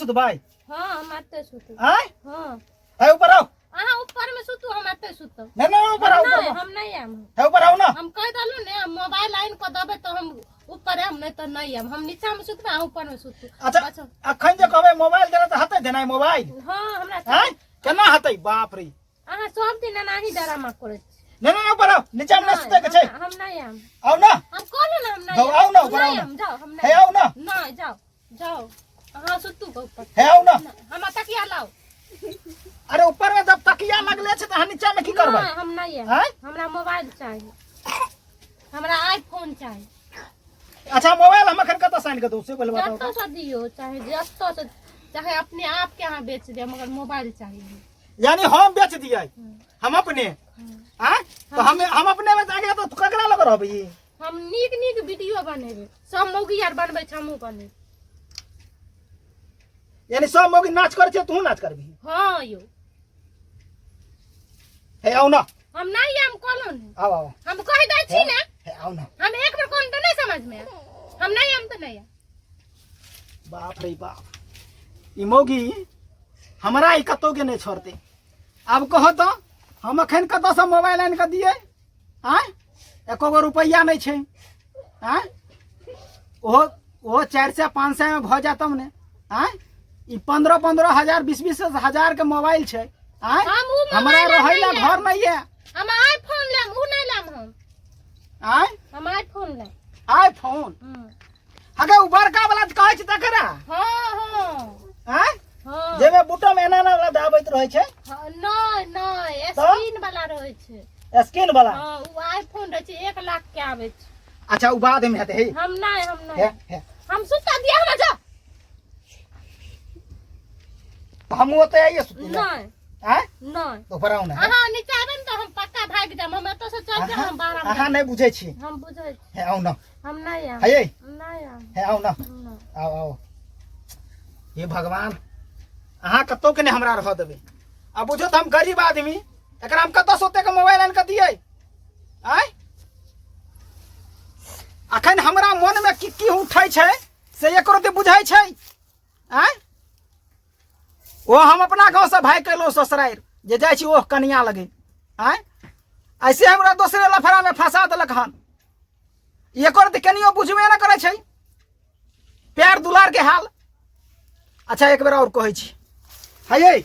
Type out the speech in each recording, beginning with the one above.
सुतबै? हाँ, हम एते सुतब। आय? हाँ। है, ऊपर आओ। अहाँ ऊपर में सुतू, हम एते सुतब। नहीं नहीं, ऊपर आओ। नहीं, ऊपर हम नहीं आम। है, ऊपर आओ ना। हम कह देलू ने, हम मोबाइल आनि कऽ देबै तऽ हम ऊपर आयब, नहीं तऽ नहीं आयब। हम नीचा में सुतबै, अहाँ ऊपर में सुतू। अच्छा। बस। अखन जे कहबै मोबाइल देला तऽ हतै देनाइ मोबाइल? हाँ, हमरा आय, केना हतै? बाप रे! अहाँ सब दिन एनाही ड्रामा करै छी। नहीं नहीं, ऊपर आओ, नीचा में नहीं सुतै के छै। हम नहीं आयब। आओ ना। हम कहलू ने, हम नहीं जाओ, आओ ना, ऊपर नहीं आओ ना। आयब, जाओ, हम हे, नहीं। आओ ना। नहीं, जाओ जाओ, अहाँ सुतू ऊपर। हे, आओ ना। हम तकिया लाओ। अरे, ऊपर में जब तकिया लगले छै तऽ अहाँ नीचा में की करबै? नहीं, हम नहीं आयब। आँय? हमरा मोबाइल चाही, हमरा आईफोन चाही। अच्छा, मोबाइल हम अखन कतऽ साइन कऽ दू, से पहिले बताउ। जतऽ से दियौ, चाहे जतऽ से, चाहे अपने आप के अहाँ बेच दियौ, मगर मोबाइल चाही। यानी हम बेच दियै हम अपने? आँय, तऽ हम अपने में जाके तऽ ककरा लग रहबै? हम नीक नीक वीडियो बनेबै, सब मौगी आर बनबै छै, हमहूँ बनेबै। यानी सब मौगी नाच करै छै, तू नाच करबी? हाँ यौ। हे, आउ ना। हम नहीं आम, कहलहुँ ने। आउ आउ। हम कहि दै छी ने। हे, आउ ना। हम एक बेर कहलहुँ तऽ नहीं समझ में आयल। हम नहीं आम तऽ नहीं आम। बाप रे बाप, ई मौगी हमरा ई कतौ के नहि छोड़तै। आब कहो तऽ हम अखन कतऽसँ मोबाइल आनि कऽ दियै? आँय, एको गो रुपैआ नहि छै। आँय, ओहो ओहो 400 500 मे भऽ जायत तब ने। आँय, ई 15 15 हजार 20 20 हजार के मोबाइल छै। आँय, हम उ हमरा मोबाइल रहै नहि ला लेब। घर नहि यऽ। हम आईफोन लेब, उ नहीं लेब हम। आँय? हम आईफोन लेब। आईफोन? अगे उ बड़का वाला जे कहै छै तकरा? हाँ हाँ। आँय? हाँ। जाहिमे बूटम एना एना वाला दाबैत रहै छै? हाँ, नहीं नहीं, स्क्रीन वाला रहै छै। स्क्रीन वाला? हाँ, उ आईफोन रहै छै, 1 लाख के आबै छै। अच्छा, उ बाद में हेतै। हे। हम नहीं, हम हे। नहीं। हे। हम सुता दिया, हमरा जाओ। हम ओतऽ आइए सुतै लए। नहीं। आँय? नहीं। तो ऊपर आउ ने। अहाँ नीचा आबै ने तऽ हम पक्का भागि जायब। हम एतऽ से चलि जायब, हम बाहर। अहाँ नहि बुझै छी। हम बुझै छी। हे, आउ ने। हम नहीं आयब। हे। नहीं आयब। हे, आउ ने। नहि। आउ आउ। हे भगवान, अहाँ कतौ के नहि हमरा रहऽ देबै। आ बुझो तऽ हम गरीब आदमी, एकरा हम कतऽ से ओतेक मोबाइल आनि कऽ दियै? आँय, अखन हमरा मनमे की की उठै छै से एको रत्ती बुझै छै? आँय, ओ हम अपना गाँवसँ भागि कऽ एलहुँ ससुरारि, जे जाइ छी ओह कनिया लगे। आँय, ऐसे हमरा दोसरे लफड़ामे फंसा देलक हन। एको रत्ती कनियो बुझबे नहि करै छै प्यार दुलार के हाल। अच्छा, एक बेर और कहै छी। हे,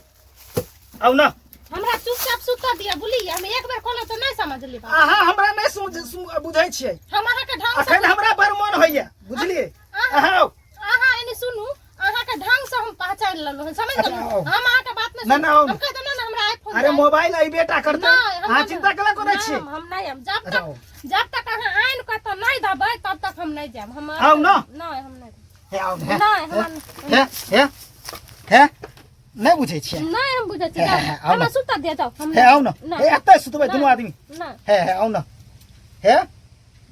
आउ ना। हमरा चुपचाप सुतऽ दिअ, बुझलियै? हम एक बेर कहलहुँ तऽ नहि समझली बात। अहाँ हमरा नहि बुझै छियै। हम अहाँके ढंग से अखन हमरा बड़ मन होइया, बुझलियै? अहाँ आउ। अहाँ एने सुनू, अहाँके ढंग से हम पहचान लेलहुँ हन, समझ अच्छा, गेलहुँ? आउ। हम अहाँके बात नहि ना, ना, आउ। हम कहि देलहुँ ने, हमरा आईफोन अरे चाही। मोबाइल अइबे टा करतै। नहि, हम अहाँ नहि- चिंता केला करै नहि, छियै? हम नहि आयब। जब अच्छा, तक आउ। जब तक अहाँ आनि कऽ तऽ नहि देबै, तब तक हम नहि जायब। हम आउ ना। नहि, हम नहि। हे, आउ ने। हे। नहि, हम हे हे हे, नहि बुझै छियै? नहि, हम बुझै छी। हे, हे, आउ ना। हमरा सुतऽ दिअ, जाउ। हम हे, आउ ने। नहि। हे, एतै सुतबै दुनू नहि। आदमी। नहि। हे हे, आउ ने। हे,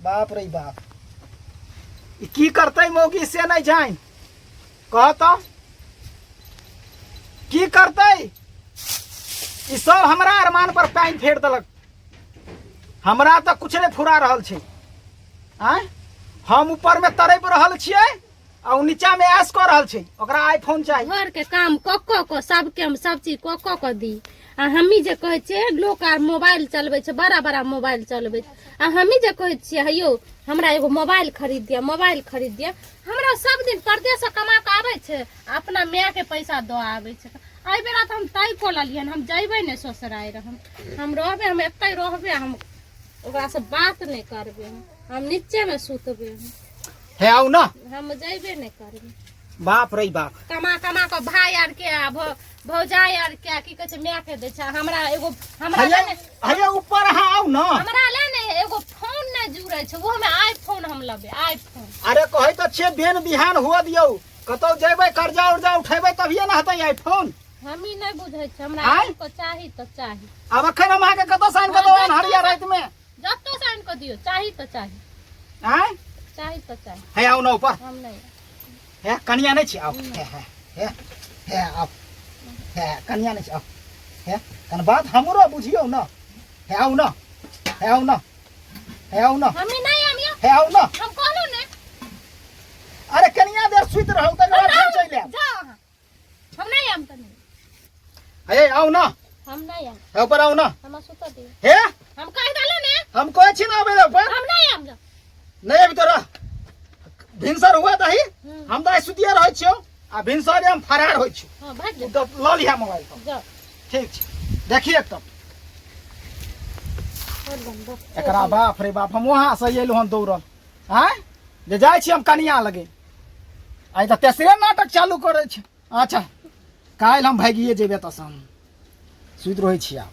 बाप रे बाप, ई की करतै मौगी से नहि जानि। कह तऽ की करतै? ई सब हमरा अरमान पर पानि फेर देलक। हमरा तऽ कुछ नहि फुरा रहल छै। आँय, हम ऊपरमे तड़पि रहल छियै आ ओ नीचामे ऐश कऽ रहल छै। ओकरा आईफोन चाही। घरके काम कऽ कऽ कऽ सबके हम सब चीज कऽ कऽ कऽ दी, आ हमही जे कहै छियै, लोक आर मोबाइल चलबै छै, बड़ा बड़ा मोबाइल चलबै छै, आ हमही जे कहै छियै, हेयौ हमरा एगो मोबाइल खरीद दिअ, मोबाइल खरीद दिअ। हमरा सब दिन परदेशसँ कमा कऽ आबै छै आ अपना मायके पैसा दऽ आबै छै। एहि बेरा तऽ हम तय कऽ लेलियनि, हम जयबै नहि ससुरारि। हम रहबै, हम एतहि रहबै। हम ओकरासँ बात नहि करबै, हम नीचेमे सुतबै। हे, आउ ना। हम जयबे नहि करबै। बाप रे बाप। कमा कमा कऽ भाय आर के आ भौजाइ आर के, की कहै छै, माय के दै छै। हमरा एगो हमरा हैया ले ने हैया, ऊपर अहाँ आउ ना। हमरा ले ने एगो फोन नहि जुड़ै छै, ओहोमे आईफोन हम लेबै, आईफोन। अरे, कहै तऽ छियै, बेन बिहान हुअ दियौ। कतौ जेबै, कर्जा उर्जा उठेबै, तभिए ने हेतै आईफोन। हम ई नहि बुझै छियै। हमरा आँय? आनि कऽ चाही तऽ चाही। आब अखन हम अहाँके कतऽ साइन कऽ देबै अन्हरिया रातिमे? जतऽ से आनि कऽ दियौ, चाही तऽ चाही। आँय? चाही तऽ चाही। हे, आउ ने ऊपर। हम नहि। हे, कनिया नहि छी, आउ। हे हे हे हे, आउ। हे, कनिया नहि छी, आउ। हे, कन बात हमरो बुझियौ ने। हे, आउ ने। हे, आउ ने। हे, आउ ने। हम ई नहि आम यौ। हे, आउ ने। हम कहलहुँ ने। अरे, कनिया देर सुति रहू, तकर बाद फेर चलि आयब। जाउ अहाँ। हम नहीं आम तनी। हे आउ ना। हम नहीं आम। हे ऊपर आउ ना। हम सुत दियो। हे हम कह देलो ने। हम कहै छी ना आबै लए ऊपर। हम नहीं आम। नहीं अभी तोरा भिनसर हुआ दही। हम तऽ आइ सुतिए रहै छियौ आ भिनसरे हम फरार होइ छियौ। हां, भाग तू जा। तऽ लऽ लिहा मोबाइल पर। जा। ठीक छै, देखिए तब। एकरा बाप रे बाप, हम वहाँ से अयलहुँ हन दौड़ल आँय जे जाइ छी हम कनिया लगे, आइ तऽ तेसरे नाटक चालू करै छै। अच्छा, काल्हि हम भागिए जेबै एतऽसँ, हम सुति रहै छी आब।